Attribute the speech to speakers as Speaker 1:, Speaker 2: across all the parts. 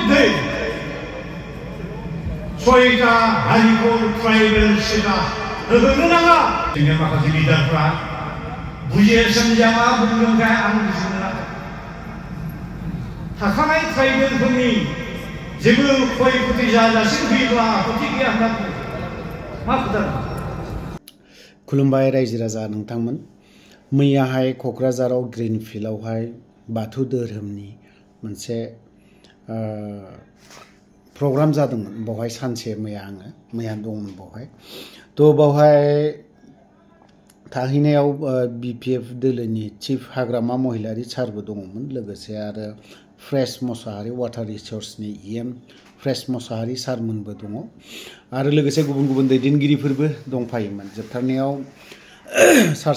Speaker 1: बिरुद्धै सयटा हारिखौ ट्राइबेल सिदा होनो नाङा। जोंनि माखासे लिडारफ्रा बुजिया सोमजिया बुंदोंखाय आं बुजिनो नाङा। थाखानाय ट्राइबेलफोरनि जेबो खयखथि जाजासिम फैयोब्ला आपत्ति गैया होनना बुङो। मा खोथा?
Speaker 2: खुलुमबाय रायजो राजा नोंथांमोन। मैयाहाय क'क्राझाराव ग्रीनफिल्डआवहाय बाथौ धोरोमनि मोनसे प्रग्राम जादोंमोन। बावहाय सानसे मैया दंमोन बावहाय। थ' बावहाय थाहैनायाव BPF दोलोनि चिफ हाग्रामा महिलारि सारबो दङमोन। लोगोसे आरो फ्रेश मोसाहारि वाटार रिसोर्सनि EM फ्रेश मोसाहारि सारमोनबो दङ। आरो लोगोसे गुबुन गुबुन दैदेनगिरिफोरबो दंफायोमोन। जोबथारनायाव सार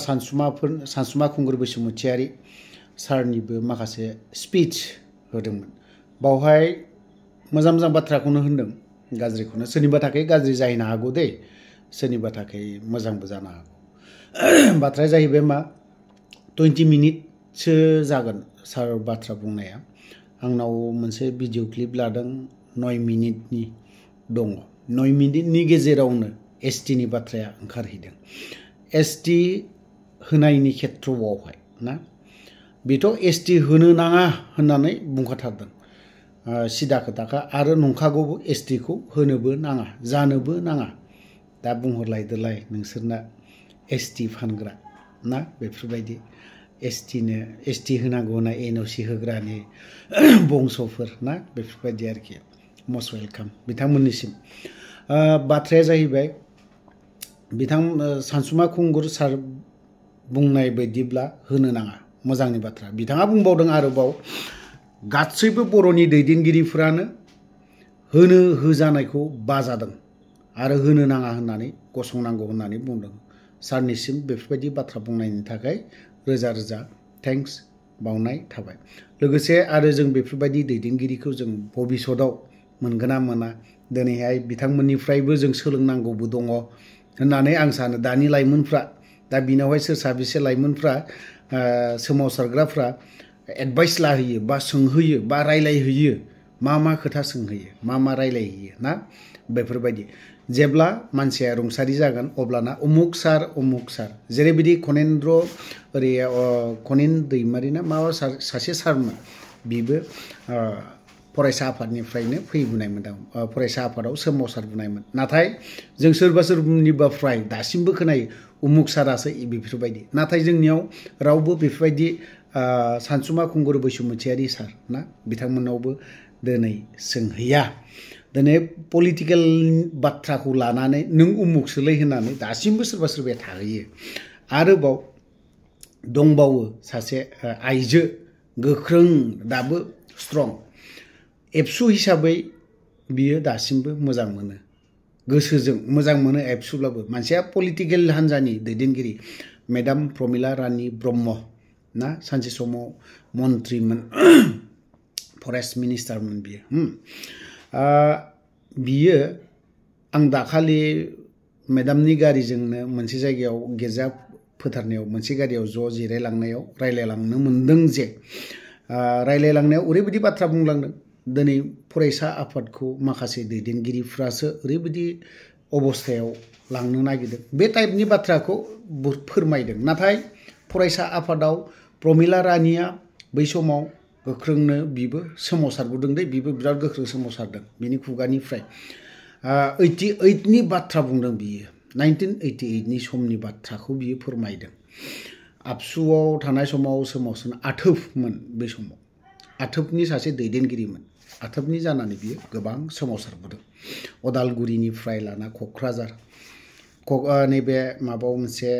Speaker 2: सानसुमा खुंगुर बसुमतारी सारनिबो माखासे स्पिच होदोंमोन। बावहाय मोजां मोजां बाथ्राखौनो होनदों, गाज्रिखौनो सोरनिबा थाखाय गाज्रि जाहैनो हागौ दे, सोरनिबा थाखाय मोजांबो जानो हागौ। बाथ्राया जाहैबाय मा 20 मिनिटसो जागोन सार बाथ्रा बुंनाया। आंनाव मोनसे भिडिअ क्लिप लादों 9 मिनिटनि दङ। 9 मिनिटनि गेजेरावनो ST नि बाथ्राया ओंखारहैदों। ST होनायनि खेथ्रआवहाय ना, बेथ' ST होनो नाङा होननानै बुंखाथारदों। सिदा खोथाखा आरो नंखागौबो, ST खौ होनोबो नाङा, जानोबो नाङा। दा बुंहरलायदोलाय नोंसोरना ST फानग्रा ना, बेफोरबायदि ST होनांगौ होनना NOC होग्रानि बंसफोर ना, बेफोरबायदि आरोखि। मस्ट वेलकाम बिथांमोननिसिम। बाथ्राया जाहैबाय बिथां सानसुमा खुंगुर सार बुंनाय बायदिब्ला होनो नाङा, मोजांनि बाथ्रा। बिथाङा बुंबावदों आरोबाव गासैबो बर'नि दैदेनगिरिफोरानो होनो होजानायखौ बाजादों आरो होनो नाङा होननानै गसंनांगौ होननानै बुंदों। सारनिसिम बेफोरबायदि बाथ्रा बुंनायनि थाखाय रोजा रोजा थेंक्स बावनाय थाबाय। लोगोसे आरो जों बेफोरबायदि दैदेनगिरिखौ जों भबिष्यतआव मोनगोन ना मोना, दिनैहाय बिथांमोननिफ्रायबो जों सोलोंनांगौबो दङ होननानै आं सानो। दानि लाइमोनफ्रा दा बिनावहाय सोर साबेसे लाइमोनफ्रा सोमावसारग्राफ्रा एडभाइस लाहोयो बा सोंहोयो बा रायलायहोयो, मा खोथा सोंहोयो, मा रायलायहोयो ना, बेफोरबायदि। जेब्ला मानसिया रुंसारि जागोन अब्लाना उमुक सार जेरैबायदि खनेन्द्र ओरै खनेन दैमारि ना माबा सासे सारमोन, बिबो फरायसा आफादनिफ्रायनो फैबोनायमोन, फरायसा आफादाव सोमावसारबोनायमोन। नाथाय जों सोरनिबाफ्राय दासिमबो खोनायो उमुक सारासो बेफोरबायदि। नाथाय जोंनियाव रावबो बेफोरबायदि सानसुमा खुंगुर बसुमतारी सार ना, बिथांमोनावबो दिनै सोंहैया। दिनै पलिटिकेल बाथ्राखौ लानानै नों उमुकसोलै होननानै दासिमबो सोरबा सोरबाया थाहैयो। आरोबाव दंबावो सासे आइजो गोख्रों, दाबो स्ट्रं एबसु हिसाबै बियो दासिमबो मोजां मोनो, गोसोजों मोजां मोनो। एबसुब्लाबो मानसिया पलिटिकेल हान्जानि दैदेनगिरि मेडाम प्रमिला रानी ब्रह्म ना, सानसे समाव मन्त्रिमोन, फरेस्ट मिनिस्टारमोन बियो। बियो आं दाखालि मेडामनि गारिजोंनो मोनसे जायगायाव गिर्जा फोथारनायाव मोनसे गारियाव ज' जिरायलांनायाव रायलायलांनो मोनदों जे रायलायलांनायाव ओरैबायदि बाथ्रा बुंलांदों। दिनै फरायसा आफादखौ माखासे दैदेनगिरिफ्रासो ओरैबायदि अबस्थायाव लांनो नागिरदों, बे टाइपनि बाथ्राखौ फोरमायदों। नाथाय फरायसा आफादाव प्रमिला रानीया बै समाव गोख्रोंनो बिबो सोमावसारबोदों दे, बिबो बिराद गोख्रों सोमावसारदों। बिनि खुगानिफ्राय 88नि बाथ्रा बुंदों बियो, 1988नि समनि बाथ्राखौ बियो फोरमायदों। आबसुआव थानाय समाव सोमावसारनो आथोबमोन, बे समाव आथोबनि सासे दैदेनगिरिमोन। आथोबनि जानानै बियो गोबां सोमावसारबोदों। अदालगुरिनिफ्राय लाना क'क्राझार नैबे माबायाव मोनसे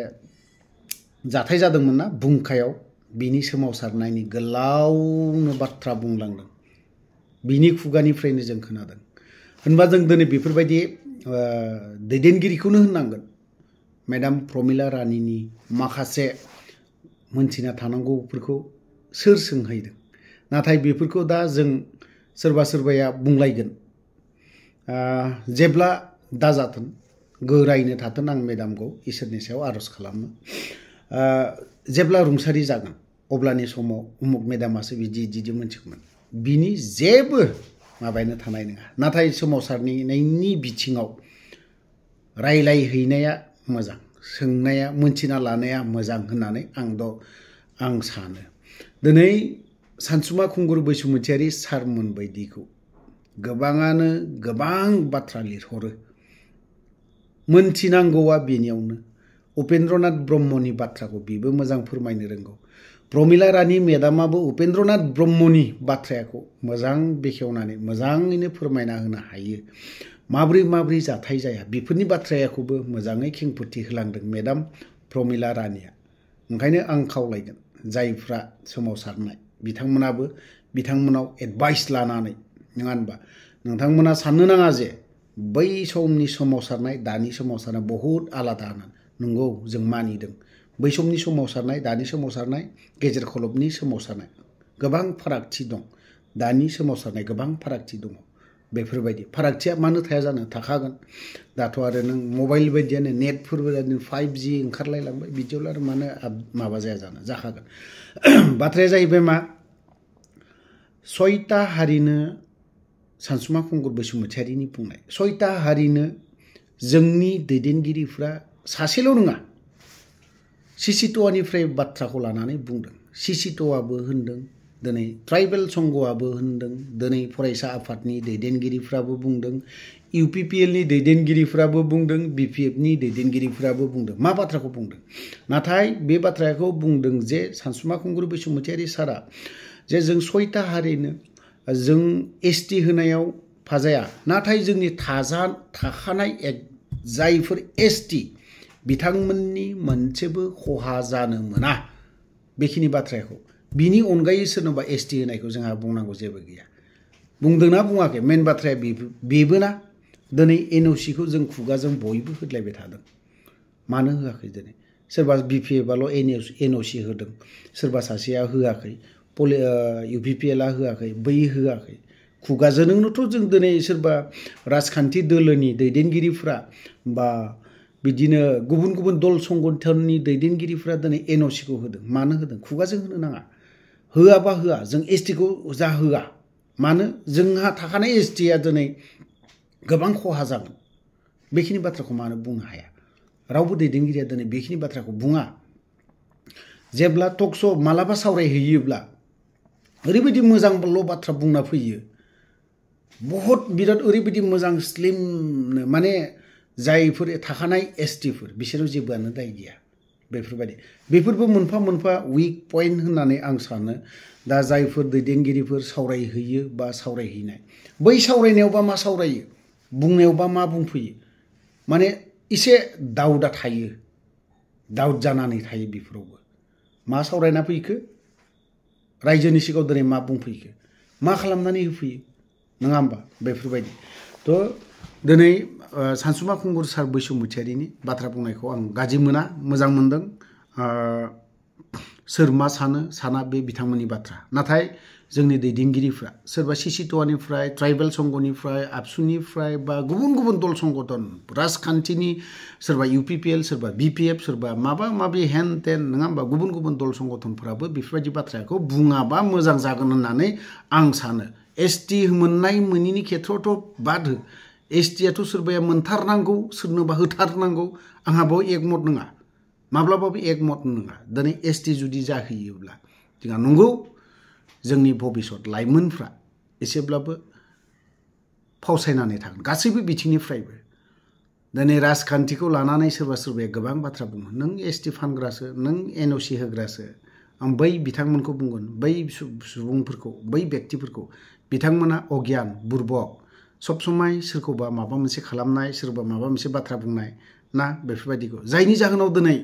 Speaker 2: जाथाय जादोंमोन ना बुंखायाव, बिनि सोमावसारनायनि गोलावनो बाथ्रा बुंलांदों। बिनि खुगानिफ्रायनो जों खोनादों। होनबा जों दिनै बेफोरबायदि दैदेनगिरिखौनो होननांगोन। मेडाम प्रमिला रानीनि माखासे मोनथिना थानांगौफोरखौ सोर सोंहैदों? नाथाय बेफोरखौ दा जों सोरबा सोरबाया बुंलायगोन। जेब्ला दाजाथों, गोरायनो थाथों आं मेडामखौ इसोरनि सायाव आर'ज खालामो। जेब्ला रुंसारि जागोन अब्लानि समाव उमुक मेडामासो बिदि मोनथिगौमोन। बिनि जेबो माबायनो थानाय नङा नाथाय सोमावसारनायनि बिथिङाव रायलायहैनाया मोजां सोंनाया मोनथिना लानाया मोजां होननानै आं सानो दिनै सानसुमा खुंगुर बैसोमुथियारि सारमोन बायदिखौ गोबाङानो गोबां बाथ्रा लिरहरो मोनथिनांगौआ बेनियावनो उपेन्द्रनाथ ब्रह्मनि बाथ्राखौ बेबो मोजां फोरमायनो रोंगौ प्रमिला रानी मेदामाबो उपेन्द्रनाथ ब्रह्मनि बाथ्राखौ मोजां बेखेवनानै मोजाङैनो फोरमायना होनो हायो माब्रै जाथाय जाया बेफोरनि बाथ्राखौबो मोजाङै खेंफोरथि होलांदों मेदाम प्रमिला रानीया ओंखायनो आं खावलायगोन जायफ्रा सोमावसारनाय बिथांमोनाव एडभाइस लानानै नङा होनबा नोंथांमोना साननो नाङा जे बै समनि सोमावसारनाय दानि सोमावसारनाय बहुद आलादा होननानै नंगौ जों मानिदों बै समनि सोमावसारनाय दानि सोमावसारनाय गेजेर खलबनि सोमावसारनाय गोबां फारागथि दं दानि सोमावसारनाय गोबां फारागथि दङ बेफोरबायदि फारागथिया मानो थाया जानो थाखागोन दाथ' आरो नों मबाइल बायदियानो नेटफोर बायदिनो 5G ओंखारलायलांबाय बिदियाव आरो मानो माबा जाया जानो जाखागोन बाथ्राया जाहैबाय मा 6टा हारिनो सानसुमा खुंगुर बैसोमुथियारिनि बुंनाय 6टा हारिनो जोंनि दैदेनगिरिफ्रा सासेल' नङा सिसिट'वानिफ्राय बाथ्राखौ लानानै बुंदों सिसिट'आबो होनदों दिनै ट्राइबेल संघआबो होनदों दिनै फरायसा आफादनि दैदेनगिरिफ्राबो बुंदों UPPLनि दैदेनगिरिफ्राबो बुंदों BPFनि दैदेनगिरिफ्राबो बुंदों मा बाथ्राखौ बुंदों नाथाय बे बाथ्राखौ बुंदों जे सानसुमा खुंगुर बैसोमुथियारि सारा जे जों 6टा हारिनो जों ST होनायाव फाजाया नाथाय जोंनि थाखानाय जायफोर ST बिथांमोननि मोनसेबो खहा जानो मोना बेखिनि बाथ्राखौ बिनि अनगायै सोरनोबा ST होनायखौ जोंहा बुंनांगौ जेबो गैया बुंदोंना बुङाखै मेन बाथ्राया बेबो ना दिनै NOCखौ जों खुगाजों बयबो होदलायबाय थादों मानो होआखै दिनै सोरबा BPFआल' NOC होदों सोरबा सासेया होआखै UPPLआ होआखै बै होआखै खुगाजोंनोथ' जों दिनै सोरबा राजखान्थि दोलोनि दैदेनगिरिफ्रा बा बिदिनो गुबुन दल संगठननि दैदेनगिरिफ्रा दिनै NOCखौ होदों मानो होदों खुगाजों होनो नाङा होआबा होआ जों STखौ जा होआ मानो जोंहा थाखानाय STआ दिनै गोबां खहा जागोन बेखिनि बाथ्राखौ मानो बुंनो हाया रावबो दैदेनगिरिया दिनै बेखिनि बाथ्राखौ बुङा जेब्ला टकश' मालाबा सावरायहैयोब्ला ओरैबायदि मोजांल' बाथ्रा बुंना फैयो बहुत बिराद ओरैबायदि मोजां स्लिमनो माने जायफोर थाखानाय STफोर बिसोराव जेबोआनो दाय गैया बेफोरबो मोनफा उइक पइन्ट होननानै आं सानो दा जायफोर दैदेनगिरिफोर सावरायहैयो बा सावरायहैनाय बै सावरायनायावबा मा सावरायो बुंनायावबा मा बुंफैयो माने एसे दाउटआ थायो दाउट जानानै थायो बेफोरावबो मा सावरायना फैखो रायजोनि सिगाङाव दिनै मा बुंफैखो मा खालामनानै होफैयो नङा होमबा बेफोरबायदि थ' दिनै सानसुमा खुंगुर सार बैसोमुथियारिनि बाथ्रा बुंनायखौ आं गाज्रि मोना मोजां मोनदों सोर मा साना बे बिथांमोननि बाथ्रा नाथाय जोंनि दैदेनगिरिफ्रा सोरबा सिसिट'वानिफ्राय ट्राइबेल संघनिफ्राय आबसुनिफ्राय बा गुबुन दल संगठन राजखान्थिनि सोरबा UPPL सोरबा BPF सोरबा माबा हेन टेन नङा होमबा गुबुन दल संगठनफोराबो बेफोरबायदि बाथ्राखौ बुङाबा मोजां जागोन होननानै आं सानो ST मोननाय मोनिनि खेथ्रआवथ' बाद हो STआथ' सोरबाया मोनथारनांगौ सोरनोबा होथारनांगौ आंहा बेयाव एकमत नङा माब्लाबाबो एकमत नङा दिनै ST जुदि जाहैयोब्ला जोंहा नंगौ जोंनि भबिष्यत लाइमोनफ्रा एसेब्लाबो फावसायनानै थागोन गासैबो बिथिंनिफ्रायबो दिनै राजखान्थिखौ लानानै सोरबाया गोबां बाथ्रा बुङो नों ST फानग्रासो नों NOC होग्रासो आं बै बिथांमोनखौ बुंगोन बै सुबुंफोरखौ बै व्यक्तिफोरखौ बिथांमोना अगियान बुरबक सब समाय सोरखौबा माबा मोनसे खालामनाय सोरबा माबा मोनसे बाथ्रा बुंनाय ना बेफोरबायदिखौ जायनि जाहोनाव दिनै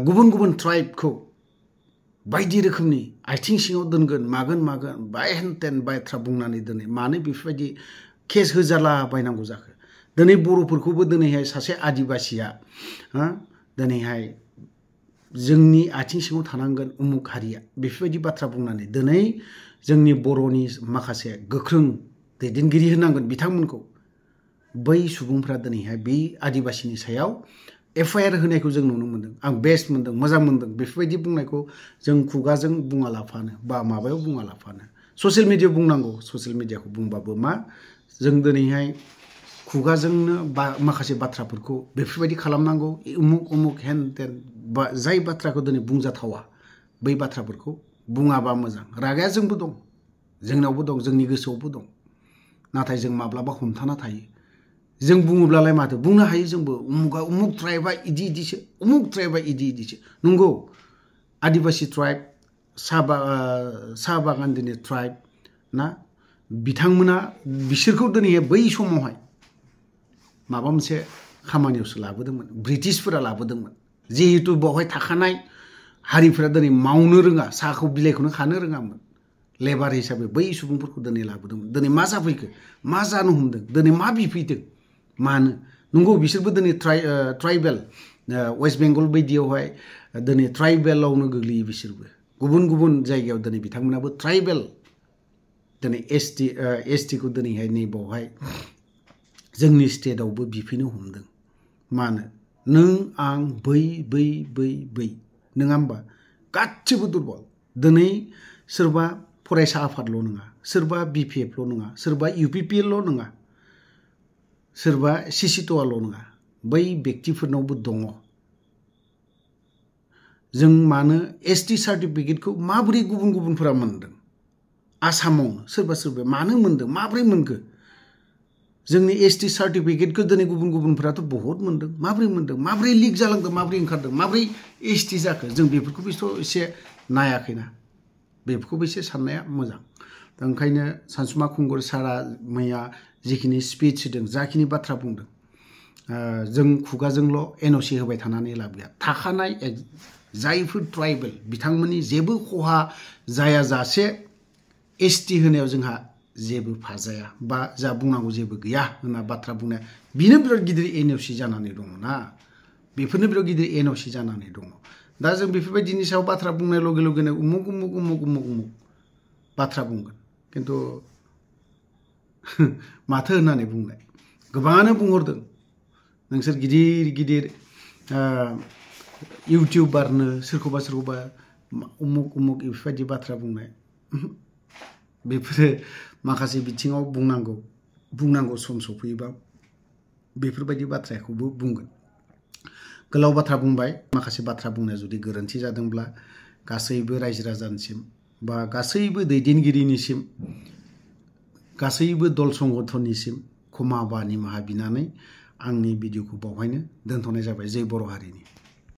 Speaker 2: गुबुन ट्राइबखौ बायदि रोखोमनि आथिं सिङाव दोनगोन मागोन बाय हेन टेन बाथ्रा बुंनानै दिनै मानो बेफोरबायदि केस होजाला बायनांगौ जाखो दिनै बर'फोरखौबो दिनैहाय सासे आदिबासिया दिनैहाय जोंनि आथिं सिङाव थानांगोन उमुक हारिया बेफोरबायदि बाथ्रा बुंनानै दिनै जोंनि बर'नि माखासे गोख्रों दैदेनगिरि होनांगोन बिथांमोनखौ बै सुबुंफ्रा दिनैहाय बे आदिबासिनि सायाव FIR होनायखौ जों नुनो मोन्दों आं बेस्ट मोन्दों मोजां मोन्दों बेफोरबायदि बुंनायखौ जों खुगाजों बुङालाफानो बा माबायाव बुङालाफानो ससियेल मिडियायाव बुंनांगौ ससियेल मिडियाखौ बुंबाबो मा जों दिनैहाय खुगाजोंनो माखासे बाथ्राफोरखौ बेफोरबायदि खालामनांगौ उमुक उमुक हेन तेन जाय बाथ्राखौ दिनै बुंजाथावा बै बाथ्राफोरखौ बुङाबा मोजां रागाया जोंबो दं जोंनावबो दं जोंनि गोसोआवबो दं नाथाय जों माब्लाबा हमथाना थायो जों बुङोब्लालाय माथो बुंनो हायो जोंबो उमुक ट्राइबा इदि इदिसो उमुक ट्राइबा इदि इदिसो नंगौ आदिबासि ट्राइब साहा बागान दिनै ट्राइब ना बिथांमोना बिसोरखौ दिनै बै समावहाय माबा मोनसे खामानियावसो लाबोदोंमोन ब्रिटिशफोरा लाबोदोंमोन जिहेतु बेवहाय थाखानाय हारिफोरा दिनै मावनो रोङा साहाखौ बिलाइखौनो खानो रोङामोन लेबार हिसाबै बै सुबुंफोरखौ दिनै लाबोदोंमोन दिनै मा जाफैखो मा जानो हमदों दिनै मा बिफैदों मानो नंगौ बिसोरबो दिनै ट्राइबेल वेस्ट बेंगल बायदियावहाय दिनै ट्राइबेलावनो गोग्लैयो बिसोरबो गुबुन गुबुन जायगायाव दिनै बिथांमोनाबो ट्राइबेल दिनै एसटिखौ दिनैहाय नैबावहाय जोंनि स्टेटआवबो बिफैनो हमदों मानो नों आं बै नङा होमबा गासिबो दुरबल दिनै सोरबा फरायसा आफादल' नङा सोरबा बिपिएफल' नङा सोरबा इउपिपिएलल' नङा सोरबा सिसिट'आल' नङा बै व्यक्तिफोरनावबो दङ जों मानो एसटि सार्टिफिकेटखौ माबोरै गुबुन गुबुनफोरा मोनदों आसामावनो सोरबा मानो मोनदों माबोरै मोनखो जोंनि एसटि सार्टिफिकेटखौ दिनै गुबुन गुबुनफोराथ' बहुत मोनदों माबोरै लिक जालांदों माबोरै ओंखारदों माबोरै एसटि जाखो जों बेफोरखौबोथ' एसे नायाखैना बेफोरखौबो एसे साननाया मोजां दा ओंखायनो सानसुमा खुंगुर सारा मैया जिखिनि स्पिच होदों जाखिनि बाथ्रा बुंदों जों खुगाजोंल' एनअसि होबाय थानानै लाब गैया थाखानाय जायफोर ट्राइबेल बिथांमोननि जेबो खहा जायाजासे एसटि होनायाव जोंहा जेबो फाजाया बा जा बुंनांगौ जेबो गैया होनना बाथ्रा बुंनाया बेनो बिराद गिदिर एनअसि जानानै दङ ना बेफोरनो बिराद गिदिर एनअसि जानानै दङ दा जों बेफोरबायदिनि सायाव बाथ्रा बुंनाय लगे लगेनो उमुक बाथ्रा बुंगोन खिन्थु माथो होननानै बुंनाय गोबाङानो बुंहरदों नोंसोर गिदिर इउटिउबारनो सोरखौबा उमुक बेफोरबायदि बाथ्रा बुंनाय बेफोरो माखासे बिथिङाव बुंनांगौ सम सफैयोबा बेफोरबायदि बाथ्राखौबो बुंगोन गोलाव बाथ्रा बुंबाय माखासे बाथ्रा बुंनाया जुदि गोरोन्थि जादोंब्ला गासैबो रायजो राजानिसिम बा गासैबो दैदेनगिरिनिसिम गासैबो दल संगठननिसिम क्षमा बा निमाहा बिनानै आंनि भिडिअखौ बावहायनो दोनथ'नाय जाबाय जै बर' हारिनि